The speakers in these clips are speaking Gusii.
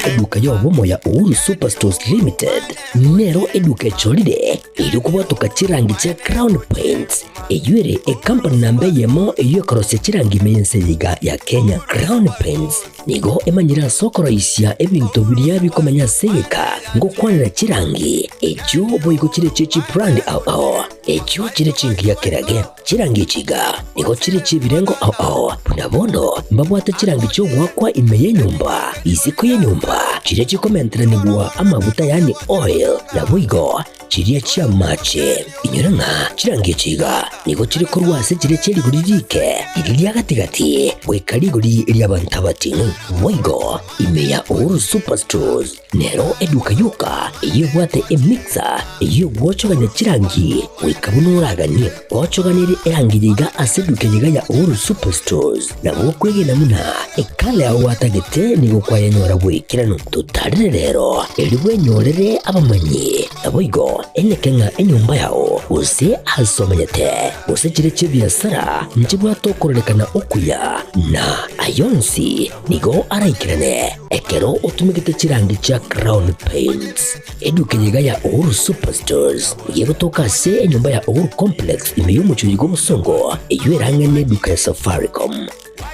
Eduka y'obomo ya Uhuru Superstores Limited nero eduka echorire erio kobwatoka chirangi chia Crown Paints, eyio ere ekampani namba eyemo eyio ekorosia chirangi ime y'ense eye iga ya Kenya. Crown Paints nigo emanyire ase okoroisia ebinto biria bikomenya ase egeka ngokwanera chirangi echio boigo chire chie chibrand ao ao echio chire chingiya kerage. Chirangi echi iga nigo chire chi'ebirengo ao ao, buna bono mbabwate chirangi chi'ogoakwa ime y'enyomba, isiko y'enyomba, chiria chikomenteranigwa amaguta yaani oil, naboigo chiria chi'amache. Inyora ng'a chirangi echi iga nigo chire korwa ase chiria chie rigori riike, riria ria gati-gati, goika rigori ri'abanto abating'u. Boigo ime ya Uhuru Superstores Nero eduka yoka eyio ebwate emixer eyio egwochogania chirangi goika buna oraganie. Gwochoganirie erangi eye iga ase eduka eye iga ya Uhuru Superstores, nabo okwegena buna ekala yao gwatagete nigo kwayenyora bw'ekeranu. Totarere rero erio bwenyorere abamanyi, naboigo eneke ng'a enyomba yao gose ase omenyete gose chire chi'ebiasara nchibwate okororekana okuya, na ayonsi nigo araikerane. Ekero otumegete chirangi chia Crown Paints, eduka eye iga ya Uhuru Superstores nigo egotoka ase enyomba ya Uhuru Complex ime y'omochie oyo bw'obosongo eyio erang'e neduka ya Safaricom.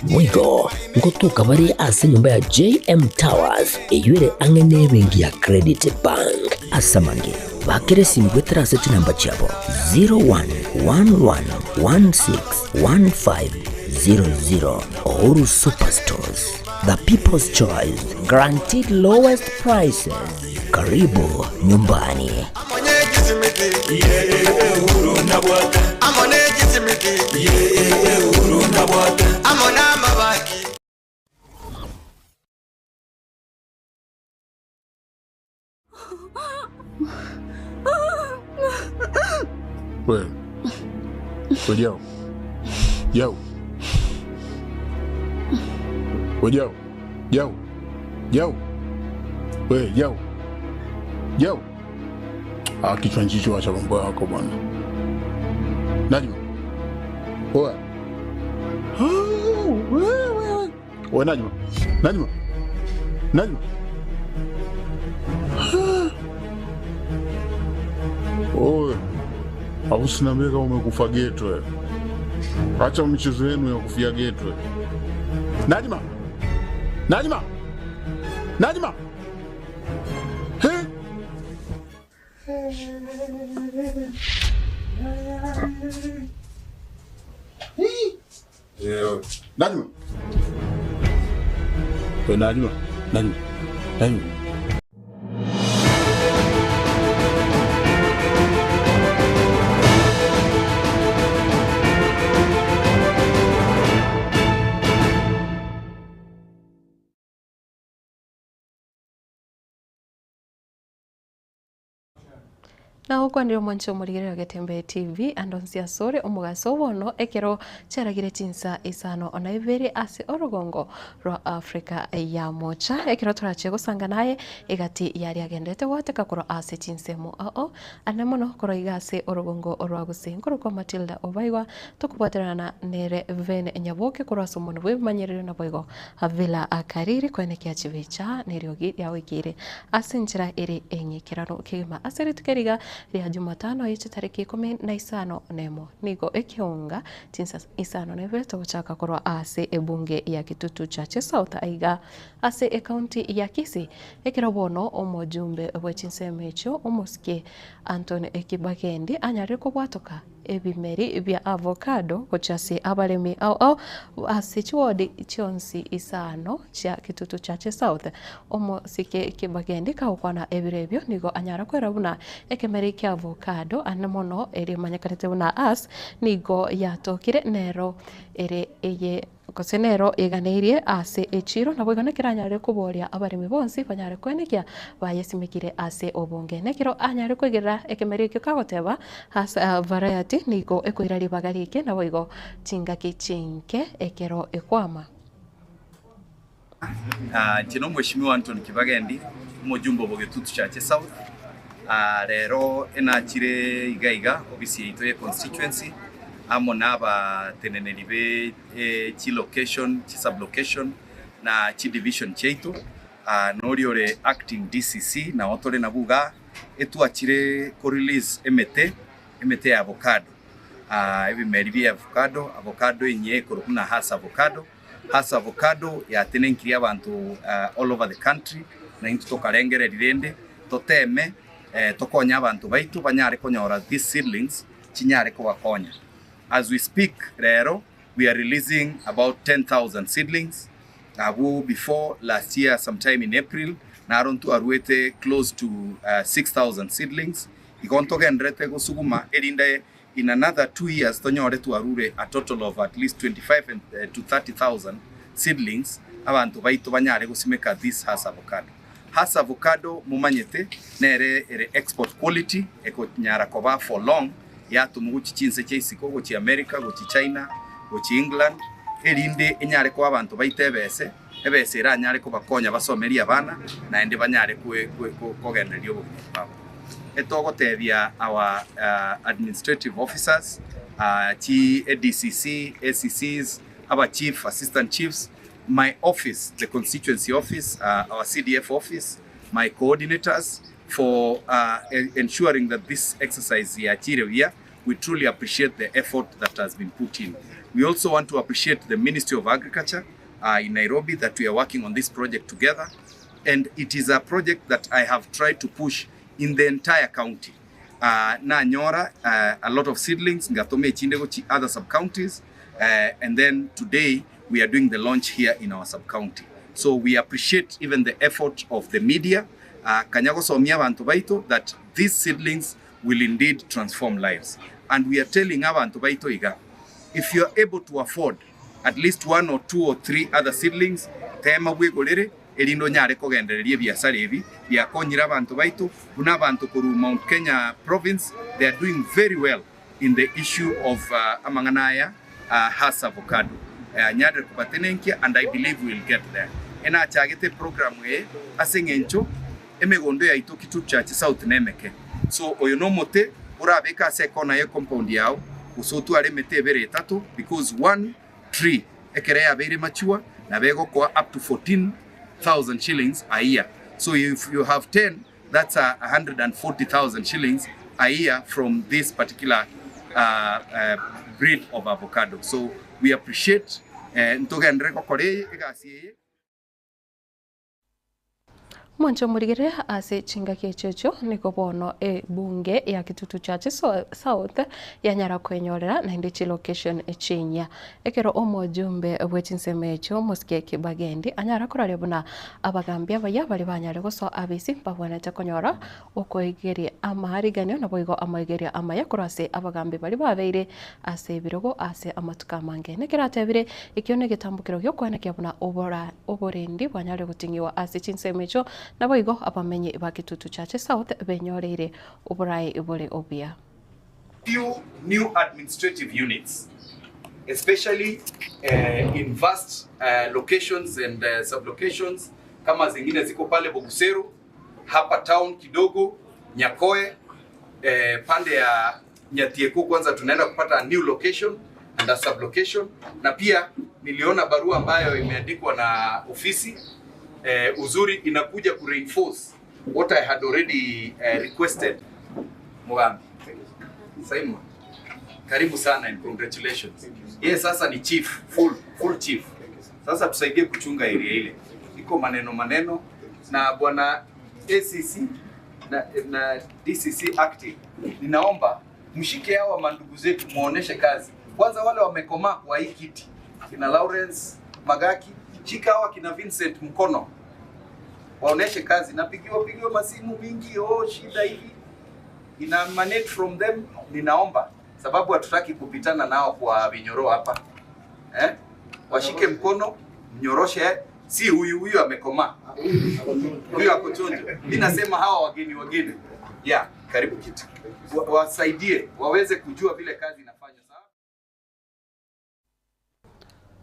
Boigo ngotoka bare ase enyomba ya JM Towers eyio ere ang'e nebenki ya Credit Bank. Ase amange, bakera esimi goetera ase chinamba chiabo 0111161500 Uhuru Superstores. The People's Choice, guaranteed lowest prices. Karibu nyumbani. We. We Jau. Jau. We Jau. Jau. Jau. We Jau. Jau. Ah, kichwa nchicho acha mambo yako bwana. Najma. Oa. Oh, wewe. We Najma. Najma. Najma. Oe. Au usiniambie kama umekufa geto wewe. Acha michezo yenu ya kufia geto. Najma. Najma. Najma. He? Najma. We Najma. Najma. Najma. Nagokwanire omwanche omorigereria Getembe TV ande onsi asore omogaso bono ekero chiaragire chinsa isano na ibere ase orogongo rwa Africa ya mocha ekero torache gosanga naye egati yaria agenderete goateka korwa ase chinsemo ao ande mono korwa iga ase orogongo rwa Gusii nkorokwa Matilda Obaigwa tokobwaterana nere Ben Nyaboke korwa ase omonwa bw'ebimanyererio naboigo Villa Kariri koenekia chibicha neriogi riagoikeire Ase enchera ere eng'ikeranu kegima ase rituko eri iga ria Jumatano ye chitariki ikomi na isano nemo, nigo ekeunga chinsa isano na ibere togochaka korwa ase ebunge ya Kitutu Chache South aiga ase ecounty ya Kisii, ekero bono omojumbe bwe chinsemo echio omosike Anthony Kibagendi anyarire kobwatoka ebimeri bia avocado gochia ase abaremi ao ao ase chiwodi chionsi isano chia Kitutu Chache South. Omosike Kibagendi kagokwana ebiro ebio nigo anyara kwera buna ekemeri kia avocado ande mono eria emanyekanete buna Hass nigo yatokire nero ere eye Gose nero eganeirie ase echiiro, naboigo nekero anyare koboria abaremi bonsi banyare koenekia bayesimekire ase obonge. Nekero anyare koigerera ekemerio ekio kagoteba, As a variety nigo ekoira ribaga rike, naboigo chingaki chinke ekero ekwama. Inche nomweshimiwa Anthony Kibagendi, omojumbe o Bogetutu Chache South. Rero enachire iga iga ofisi yaito ye constituency amo na abateneneri be chi location, chi sub location na chi division chiaito. Na oria ore acting DCC nao tore nabwo igaa, etwachire ko release emete, emete ya avocado, ebimeri bia avocado, avocado enyia ekorokwa buna Hass avocado, Hass avocado yatenenkirie abanto all over the country, na intwe tokarengereria rende toteme tokonye abanto baito banyare konyora these seedlings chinyare kobakonya. As we speak rero we are releasing about 10,000 seedlings Abwo before last year sometime in April naro ntwaruete close to 6,000 seedlings igo ntogenderete gosuguma erinde in another 2 years tonyore twarure a total of at least 25 to 30,000 seedlings abanto baito banyare gosimeka this Hass avocado. Hass avocado momanyete nere ere export quality ekonyara koba for long yatomwa gochia chinse chia isiko, gochia America, gochia China, gochia England, erinde enyare koa abanto baito ebese, ebese eranyare kobakonya basomerie abana, naende banyare kogendereria obogima bwabo. Etogotebia our administrative officers, chi ADCC, ACCs, aba chief, assistant chiefs, my office, the constituency office, our CDF office, my coordinators, for ensuring that this exercise yachire buya, we truly appreciate the effort that has been put in. We also want to appreciate the Ministry of Agriculture in Nairobi that we are working on this project together and it is a project that I have tried to push in the entire county. Nanyora a lot of seedlings ngatoma echinde gochi other sub-counties and then today we are doing the launch here in our sub-county. So we appreciate even the effort of the media Kanya gosomia abanto baito that these seedlings will indeed transform lives. And we are telling abanto baito iga, if you are able to afford at least one or two or three other seedlings, tema bwegorere erinde onyare kogendereria ebiasara ebi biakonyire abanto baito, buna abanto korwa Mount Kenya province, they are doing very well in the issue of amang'ana aya Hass avocado. Nyarire kobatenenkia and I believe we will get there. Enachagete eprogram eye ase eng'encho emegondo yaito Kitut Church South nemeke. So oyo nomote orabeke ase ekona ye compound yao gose otware emete ebere etato because one tree ekero yabeire mature nabo egokoa up to 14,000 shillings a year. So if you have 10 that's a 140,000 shillings a year from this particular breed of avocado. So we appreciate ntogenderere gokora egasi eye. Mwanche omorigereria ase chingaki echio echio nigo bono ebunge ya Kitutu Church South yanyara kwenyorera naende chilocation chinyia. Ekero omojumbe bwe chinsemo echio Mosike Kibagendi anyara koraria buna abagambi abayia baria banyare gosoa abisi mbabwenerete konyora okoigeria amaariganio naboigo amaigerio amaya korwa ase abagambi baria babeire ase ebirogo ase amatuko amange. Nekero atebire, Ekio negetambokero gi'okoenekia buna oborendi bwanyare goting'igwa ase chinsemo echio, naboigo abamenyi ba Kitutu Chache South benyoreire oboraai bore obuya. Few new administrative units especially in vast locations and sub-locations kama zingine ziko pale Boguseru, hapa town kidogo, Nyakoe, pande ya Nyatieku kwanza tunaenda kupata a new location and a sub-location, na pia niliona barua ambayo imeandikwa na ofisi uzuri inakuja ku reinforce what I had already requested. Mugambi Simon, karibu sana and congratulations. Yeye sasa ni chief, full, full chief. Sasa tusaidie kuchunga area ile. Iko maneno maneno na bwana ACC na DCC acting. Ninaomba mshike hawa mandugu zetu muoneshe kazi. Kwanza wale wamekomaa kwa hii kiti. Kina Lawrence Magaki, shika hawa kina Vincent mkono. Waoneshe kazi. Napigiwa pigiwa masimu mingi, oh shida hivi. Ina emanate from them, ninaomba sababu hatutaki kupitana nao kwa vinyoro hapa. Washike mkono, mnyoroshe, si huyu, huyu amekomaa. Huyu ako chonjo. Mimi nasema hawa wageni wageni. Yeah, karibu kiti. Wasaidie, waweze kujua vile kazi inafanywa. Sawa?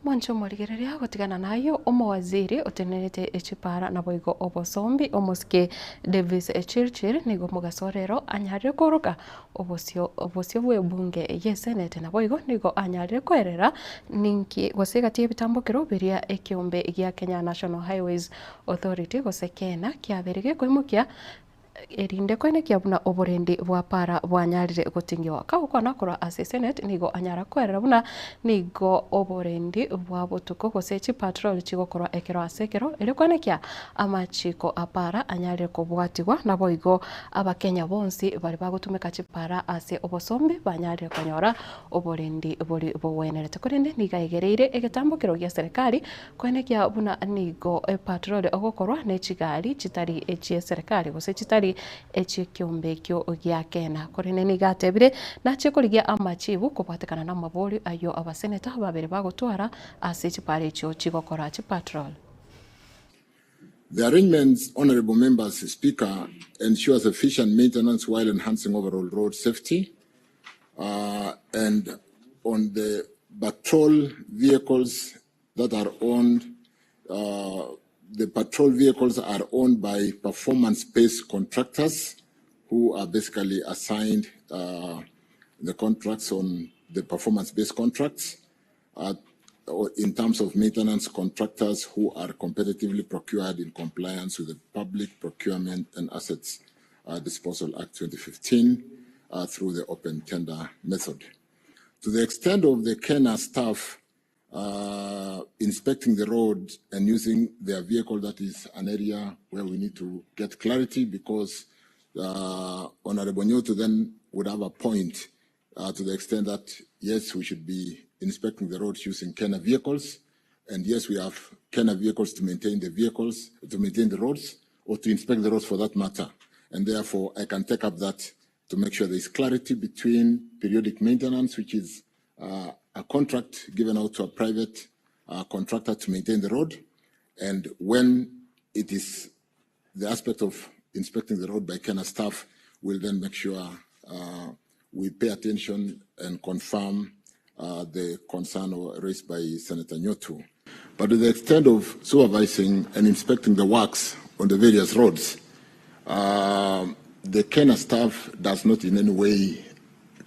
Mwanche omorigereria gotigana nayio, omowaziri otenenerete echipara naboigo obosombi, omosike Davis Chirchir nigo omogaso orero anyarire koroka obosio obosio bw'ebunge y'esenete naboigo nigo anyarire koerera ninki gose egati y'ebitambokero biria ekiombe gia Kenya National Highways Authority gose KeNHA kiabeire gekoimokia Erinde koenekia buna oborendi bwa para bwanyarire gotingiwa. Kagokwana korwa ase Senate nigo anyara koerera buna nigo oborendi bwa botuko gose chipatrol chigokorwa ekero ase ekero erio koenekia amachiko a para anyarire kobwatigwa naboigo abakenya bonsi baria bagotumeka chipara ase obosombi banyarire konyora oborendi boria bogwenerete. Korende nigo aigereire egetambokero gia serikali Koenekia buna nigo epatroli ogokorwa ne chigari chitari echie serikali gose chitari echi'ekiombe ekio gia Kena. Korende nigo atebire nachie korigia amachibu kobwatekana namaborio ayio abaseneta babere bagotwara ase chipara echio chigokora chipatrol. The arrangements, Honourable Members, Speaker, ensures efficient maintenance while enhancing overall road safety and on the patrol vehicles that are owned, the patrol vehicles are owned by performance-based contractors who are basically assigned the contracts on the performance-based contracts in terms of maintenance contractors who are competitively procured in compliance with the Public Procurement and Assets Disposal Act 2015 through the open tender method. To the extent of the KeNHA staff inspecting the road and using their vehicle, that is an area where we need to get clarity because Honorable Nyotu then would have a point to the extent that, yes, we should be inspecting the roads using KeNHA vehicles, and yes, we have KeNHA vehicles to maintain the vehicles, to maintain the roads, or to inspect the roads for that matter. And therefore, I can take up that to make sure there is clarity between periodic maintenance, which is a contract given out to a private contractor to maintain the road, and when it is the aspect of inspecting the road by KeNHA staff, we'll then make sure we pay attention and confirm the concern raised by Senator Nyotu. But to the extent of supervising and inspecting the works on the various roads, the KeNHA staff does not in any way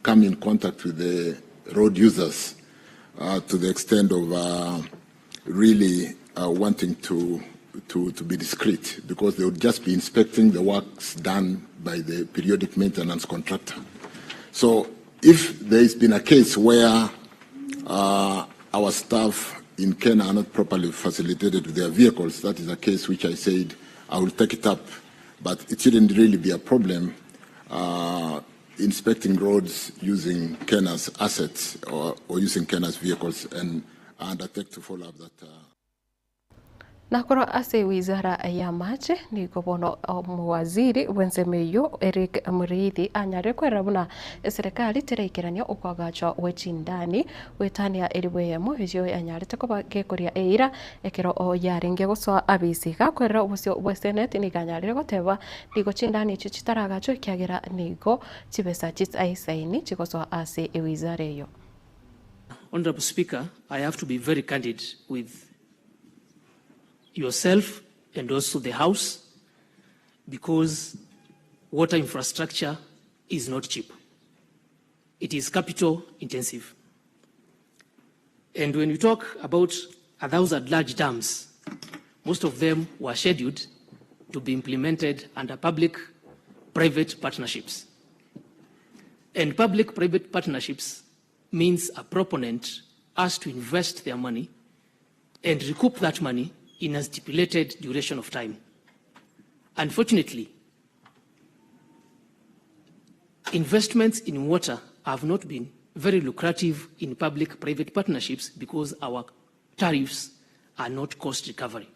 come in contact with the road users to the extent of really wanting to be discreet, because they would just be inspecting the works done by the periodic maintenance contractor. So if there has been a case where our staff in Kenya are not properly facilitated with their vehicles, that is a case which I said I will take it up, but it shouldn't really be a problem inspecting roads using Kenya's assets or using Kenya's vehicles, and I undertake to follow up that. Na korwa ase wizara y'amache nigo bono omowaziri bw'ensemo eyio Eric Muriithi anyarire kwerera buna eserekari teraikerania okoagachwa gwe chindani goetania elifu eyemo eyio yanyarete koba gekoria eira ekero yarenge gosoa abisi. Gakwerera obosio bwe senate nigo anyarire goteba nigo chindani echio chitaragachwe ekiagera nigo chibesa chitaisaini chigosoa ase ewizara eyio. Honorable Speaker, I have to be very candid with yourself and also the House, because water infrastructure is not cheap. It is capital intensive. And when we talk about 1,000 large dams, most of them were scheduled to be implemented under public-private partnerships. And public-private partnerships means a proponent has to invest their money and recoup that money in a stipulated duration of time. Unfortunately, investments in water have not been very lucrative in public-private partnerships because our tariffs are not cost recovery.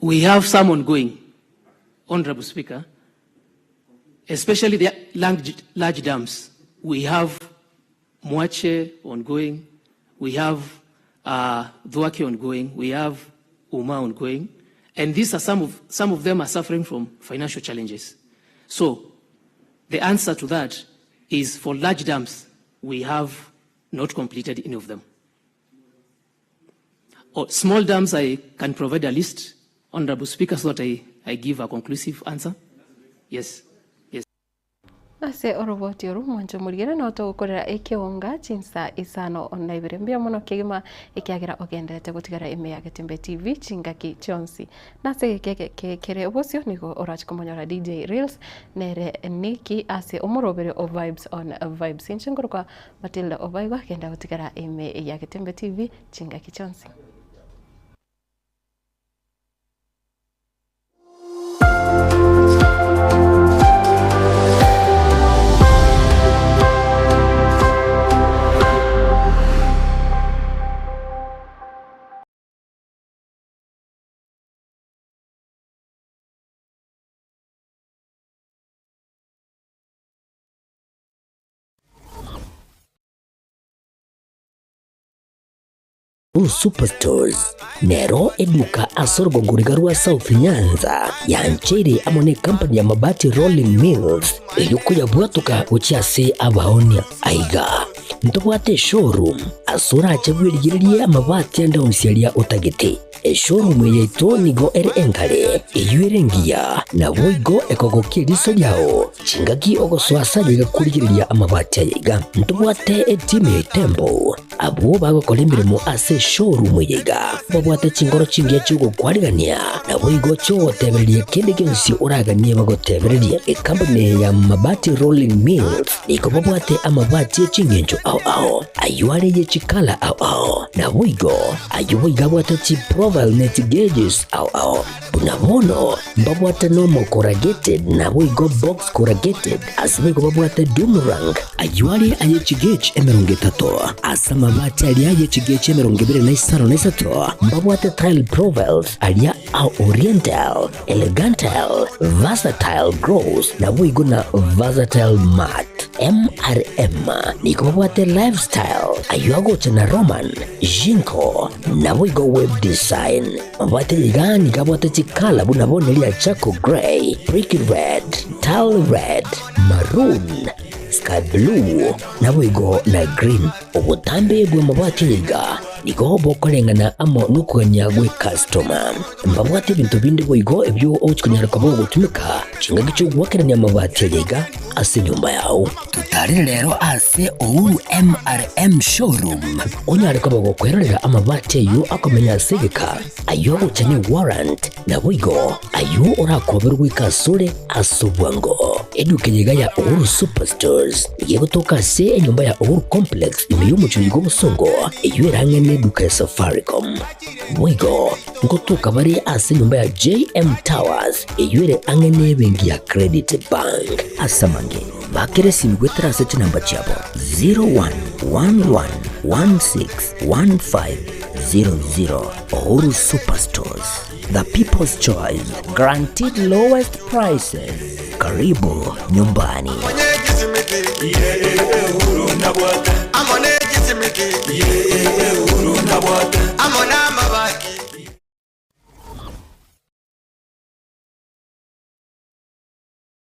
We have some ongoing, Honorable Speaker, especially the large dams. We have Mwache ongoing, we have Thwake ongoing, we have Uma ongoing, and these are some of them are suffering from financial challenges. So the answer to that is for large dams, we have not completed any of them. Oh, small dams, I can provide a list, Honorable Speaker, so that I, I give a conclusive answer. Yes. Yes. Ase oroboti oru mwanche omorigere nao togokorera ekeonga chinsa isano na ibere. Mbuya mono kegima ekiagera ogenderete gotigara ime ya Getembe TV chingaki chionsi. Nase egeka eke kere bosio nigo orache komonyora DJ Reels nere Nicky ase omorobere o Vibes on Vibes. Inche nkorokwa Matilda Obaigwa genda gotigara ime ya Getembe TV chingaki chionsi. Blue Superstores nero eduka ase orogongo riga rwa South Nyanza yancheire amo ne company ya Mabati Rolling Mills eyio koyabwatoka gochia ase abaonia. Aiga ntobwate eshowroom ase orache bwerigererie amabati ande onsi aria otagete. Eshowroom eye yaito nigo ere enkare, eyio ere engiya, naboigo ekogokia eriso riao chingaki ogosoa ase ayaiga korigereria amabati ayaiga. Ntobwate etimu ya Itembo Abwo bagokora emeremo ase eshowroom eye iga babwate chinkoro chingiya chi'ogokwarigania, naboigo chi'ogotebereria kende gionsi oraganie bagotebererie. Ekampuni eye ya Mabati Rolling Mills nigo babwate amabati e chingencho ao ao, ayio are ye chikala ao ao, naboigo ayio boigo abwate chiprofile ne chigauges ao ao. Buna bono mbabwate nomo corrugated naboigo box corrugated, ase boigo babwate doomerang, ayio are aye chigauge 30, ase amabati aria aye chigauge 23, mbabwate tile profiles aria a oriental, elegantal, versatile gloss, naboigo na versatile matte. MRM nigo babwate lifestyle, ayio agocha na Roman, Jinko, naboigo web design. Mabwate iga nigo abwate chikala buna bono eria charcoal grey, brick red, tile red, maroon, sky blue, naboigo na green. Obotambe bw'amabati aya iga nigo bokoreng'ana amo nokogania gw'ecustoma. Mbabwate ebinto binde boigo ebio ogochia konyara koba ogotumeka chingaki chi'ogoakerania amabati aya iga ase enyomba yao. Totarere rero ase Uhuru MRM Showroom onyare koba gokwerorera amabati ayio akomenya ase egeka, ayio agocha ne warrant, naboigo ayio orakoberwe goika asore ase obwango. Eduka eye iga ya Uhuru Superstores nigo egotoka ase enyomba ya Uhuru Complex ime y'omochie oiga obosongo, eyio ere ang'e neduka ya Safaricom. Boigo ngotoka bare ase enyomba ya JM Towers eyio ere ang'e nebenki ya Credit Bank. Ase amange, bakera esimi goetera ase chinamba chiabo 0111161500. Uhuru Superstores, the people's choice, guaranteed lowest prices. Karibu nyumbani.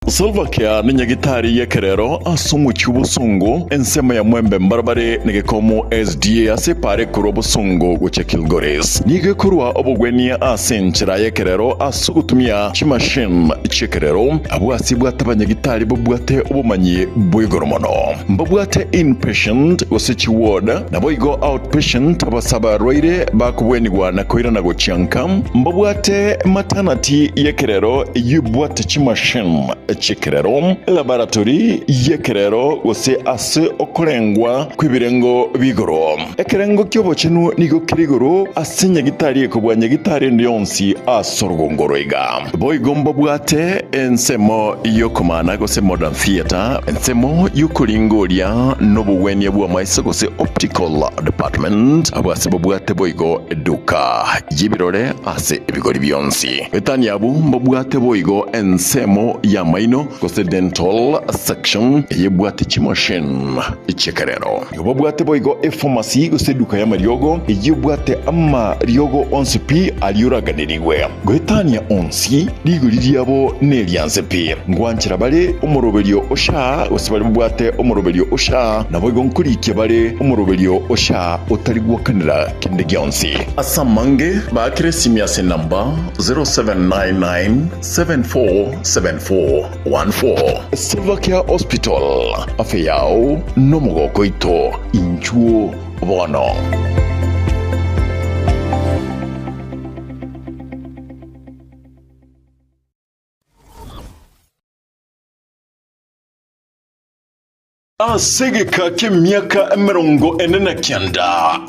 Salva Kiir nenyagitari y'ekerero ase omochie obosongo ensemo ya Mwembe mbarabare negekomo SDA ase epara ekorwa Bosongo gochia Kilgoris. Nigo ekorwa obogwenia ase enchera y'ekerero ase ogotumia chimachine chi'ekerero. Abwo ase bwate abanyagitari babwate obomanyi bw'igoro mono. Mbabwate inpatient gose chiward, naboigo outpatient abase abarwaire bakobwenigwa na koirana gochia nka. Mbabwate maternity y'ekerero eyio ebwate chimachine chi'ekerero, elaboratory y'ekerero gose ase okorengwa kw'ebirengo bi'igoro. Ekerengo ki'obochenu nigo kere igoro ase nyagitari ekobua nyagitari ende yonsi ase orogongo roiga. Boigo mbabwate ensemo y'okomana gose modern theatre, ensemo y'okoringoria nobogwenia bw'amaiso gose optical department, abwo ase babwate boigo eduka y'ebirore ase ebigori bionsi. Goetania abwo mbabwate boigo ensemo y'amaino gose dental section eyebwate chimachine chi'ekerero. Nigo babwate boigo efamasi gose eduka y'amariogo eyio ebwate amariogo onsi pi aria oraganерigwe. Goetania onsi, rigori riabo ne. nerianse pi. Ngwanchera bare omoroberio o SHA gose baria babwate omoroberio o SHA, naboigo nkorikia bare omoroberio o SHA otari gwakanera kende gionsi. Ase amange, baakere esimi ase enamba 0799747414. Silvercare Hospital, afya yao nomogoko oito, inchuo bono. Ase egeka ki'emiaka emerongo ene na kianda.